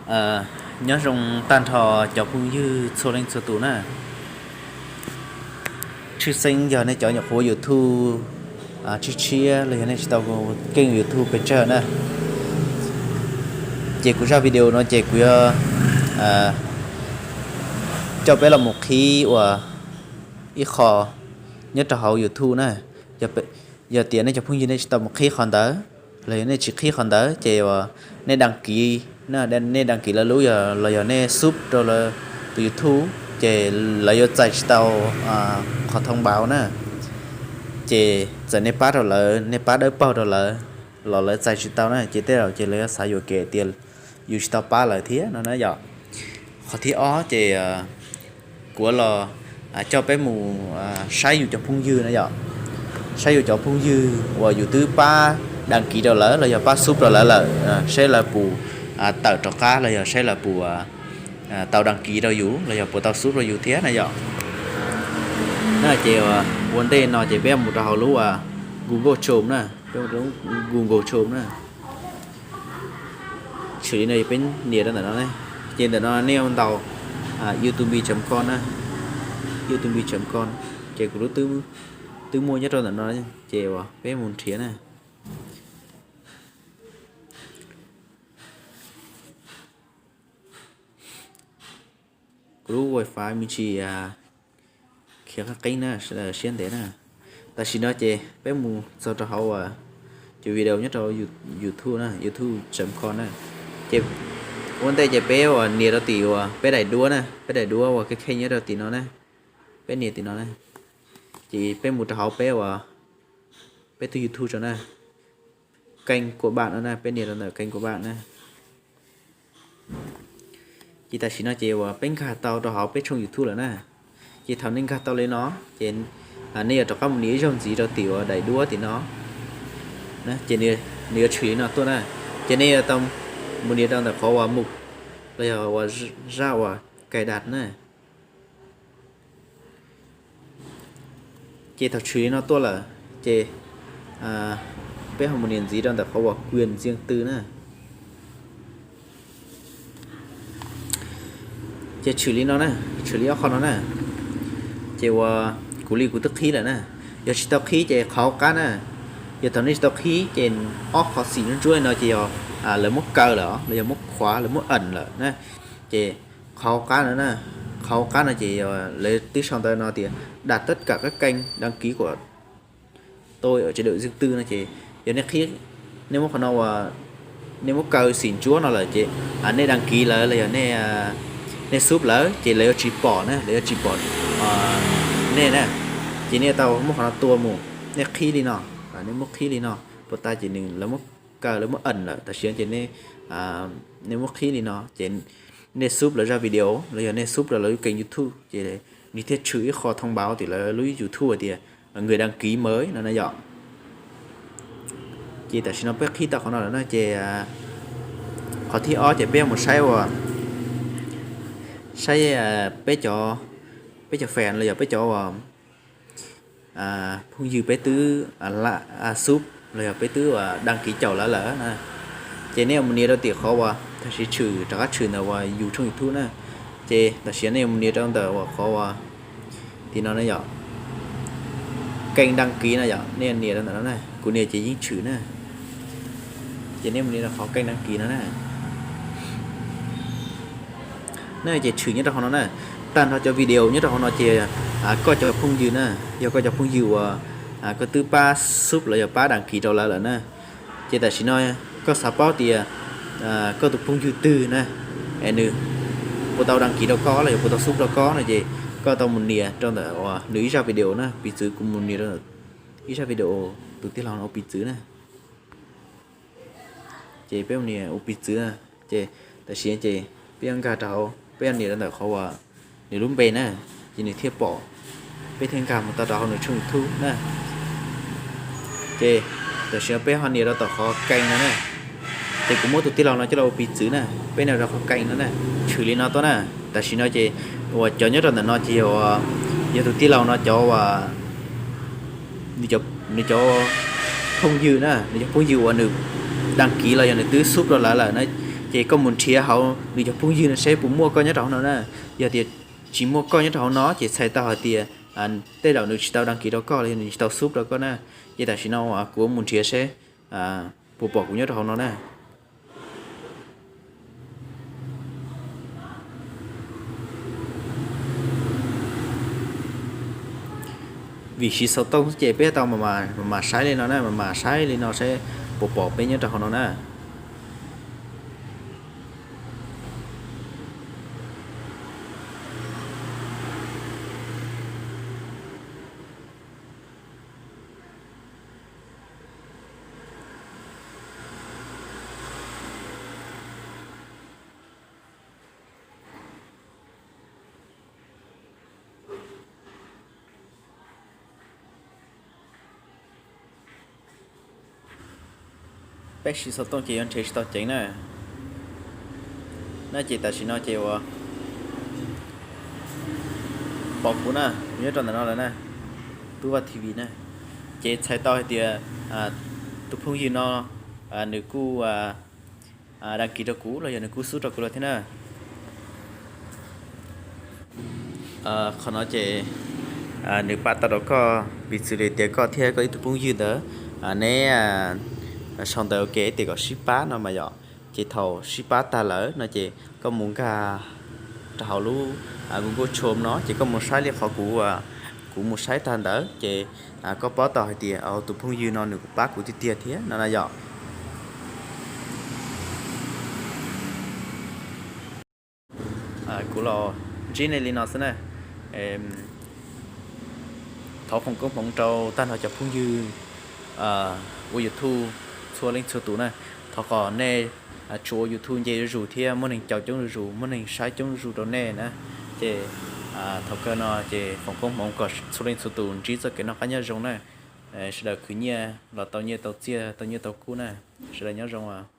Nyob zoo tag nrho cov phooj ywg txhua leej txhua tus na. Tshwj xeeb yog nej cov nyuam qhuav YouTube tshiab tshiab los yog nej tsis tau keej YouTube pes tsawg na, ces kuv zaj video no ces kuv yuav coj peb los mus qhib ua ib qho nyob rau hauv YouTube na. Yog tias nej cov phooj ywg nej tsis tau mus qhib qhov ntawd los yog nej tsis qhib qhov ntawd ces uas nej đăng ký, nej đăng ký lawv lub los yog nej sub rau lawv tus YouTube ces lawv yuav txais tsis tau qhov thông báo na. Ces txawm nej pab rau lawv, nej pab dawb paug rau lawv los lawv txais tsis tau na, ces tej zaum ces lawv yuav xav yuam kev tias yus tsis tau pab lawv thiab no na yom. Qhov thib ob ces kuv los coj peb mus saib yus cov phooj ywg na yom. Saib yus cov phooj ywg uas yus twb pab đăng ký rau lawv los yog pab sub rau lawv lawm, saib lawv puas tawm rov qab los yog saib lawv puas tau đăng ký rau yus los yog puas tau sub rau yus thiab na yom. Na ces ua ntej no ces peb mus rau hauv lub Google Chrome na, peb mus rau Google Chrome na. Tshwm li no peb nias rau ntawm no ne, ces ntawm no nej yuav ntaus youtube chấm com na, youtube chấm com, ces kuv lub twb muaj nyob rau ntawm no, ces uas peb mus nrhiav na. Kuv lub wifi me ntsis khiav qeeb qeeb na, sawv daws siab ntev na. Tam sim no ces peb mus txog rau hauv cov video nyob rau youtube na, youtube chấm com na. Ces ua ntej ces peb uas nias rau tim uas peb daim duab na, peb daim duab uas kheej kheej nyob rau tim no na, peb nias tim no na. Ces peb mus rau hauv peb uas peb tus youtube tso na, kênh của bạn no na, peb nias rau ntawm kênh của bạn na. Ces tam sim no ces uas peb nkag tau rau hauv peb tshooj youtube lawm na. Ces thaum nej nkag tau li no ces nej yuav rov qab mus nias ib zaug ntxiv rau tim uas daim duab tim no, ces nws yuav tshwm li no tuaj na. Ces nej yuav tau mus nias rau ntawm qhov uas mục los yog uas zaj uas cài đặt na. Ces thaum tshwm li no tuaj lawm ces peb ho mus nias ntxiv rau ntawm qhov uas quyền riêng tư na. Ces tshwm li no na, tshwm li ob qho no na. Ces uas kuv li kuv twb qhib lawm na. Yog tsis tau qhib ces qhov hauv qab na, yog thaum nej tsis tau qhib ces ob qho xim ntsuab ntsuab li no ces yog lawv muab kaw lawm los yog muab khuav, lawv muab ẩn lawm na. Ces qhov hauv qab no na, qhov hauv qab no ces lawv twb sau ntawv no tias đặt tất cả các kênh đăng ký của tôi ở chế độ riêng tư no ces yog nej qhib, nej muab qhov no uas nej muab kaw xim ntsuab no lawm ces nej đăng ký lawv los yog nej sub lawv ces lawv yuav tsis pom na, lawv yuav tsis pom nej na. Ces nej tau muab qhov no tua mus, nej qhib li no, nej muab qhib li no, puas tas ces nws lawv muab kaw, lawv muab ẩn lawm, tam sim no ces nej muab qhib li no ces nej sub lawv zaj video los yog nej sub rau lawv lub kênh youtube ces nws thiaj tshwm ib qho thông báo tim lawv lub youtube hais tias người đăng ký mới no na yom. Ces tam sim no peb qhib tau qhov no lawm na ces qhov thib ob ces peb mus saib uas, saib peb cov, peb cov fan los yog peb cov uas phooj ywg peb twb sub los yog peb twb uas đăng ký caum lawv lawm na. Ces nej yuav mus nias rau tim qhov uas tam sim tshwm, rov qab tshwm ntawm uas yus tshooj youtube na. Ces tam sim nej yuav mus nias rau ntawm uas qhov uas tim no na yom, kênh đăng ký no yom, nej nias rau ntawm no na, kuv nias ces yeej tshwm na. Ces nej mus nias rau qhov kênh đăng ký no na. Na ces tshwm nyob rau hauv no na, tag nrho cov video nyob rau hauv no ces koj cov phooj ywg na, yog koj cov phooj ywg uas koj twb pab sub los yog pab đăng ký rau lawv lawm na. Ces tam sim no koj xav paub tias koj tus phooj ywg twg na, es nws puas tau đăng ký rau koj los yog puas tau sub rau koj no ces koj tau mus nias rau ntawm uas nws ib zaj video na, piv txwv kuv mus nias rau ib zaj video tus tij laug no ua piv txwv na. Ces peb mus nias ua piv txwv na, ces tam sim no ces peb yuav nkag rau hauv, peb yuav nias rau ntawm qhov uas nws lub npe na, ces nws thiaj pom, peb thiaj nkag mus tau rau hauv nws tshooj youtube na. Ces tam sim no peb ho nias rau tom qhov kênh no na. Ces kuv muab tus tij laug no coj los ua piv txwv na, peb nias rau qhov kênh no na, tshwm li no tuaj na. Tam sim no ces uas cov nyob rau ntawm no ces yog, yog tus tij laug no cov uas nws cov phooj ywg na, nws cov phooj ywg uas nws đăng ký los yog nws twb sub rau lawv lawm na. Ces koj mus nrhiav hauv nws cov phooj ywg no seb puas muaj koj nyob rau hauv no na. Yog tias tsis muaj koj nyob rau hauv no ces txhais tau hais tias tej zaum nws tsis tau dag kiv rau koj los yog nws tsis tau sub rau koj na. Ces tam sim no kuv mus nrhiav seb puas pom kuv nyob rau hauv no na. Vim siv xov tooj xwb ces peb tau mam mam saib li no na, mam mam saib li no seb puas pom peb nyob rau hauv no na. Peb siv xov tooj ces yuav nrhiav tsis tau ceev na. Na ces tam sim no ces uas pom kuv na, kuv nyob rau ntawm no lawm na, Tub Vaj T V na. Ces txhais tau hais tias tus phooj ywg no nws kuj dag kiv rau kuv los yog nws kuj sub rau kuv lawm thiab na. Qhov no ces nws pab tau rau koj piv txwv li tias koj thiab koj ib tug phooj ywg ntawd neb sau ntawv ua ke tias kom sib pab no mas yom. Ces thaum sib pab tag lawm no ces koj mus nkag rau hauv lub Google Chrome no ces koj mus saib li qhov kuv, kuv mus saib tag ntawd ces koj paub tau hais tias tus phooj ywg no nws kuj pab kuv tiag tiag thiab no na yom. Kuv los ntsib nej li no xwb na. Thov foom koob hmoov rau tag nrho cov phooj ywg ua YouTube txhua leej txhua tus na. Thov kom nej tsuas ua YouTube nce zuj zus thiab muaj neeg caum coob zuj zus, muaj neeg saib coob zuj zus rau nej na. Ces thaum kawg no ces foom koob hmoov kom txhua leej txhua tus ntsib txoj kev noj qab nyob zoo na. Sawv daws khwv nyiaj los tau nyiaj tau txiaj tau nyiaj tau kub na. Sawv daws nyob zoo.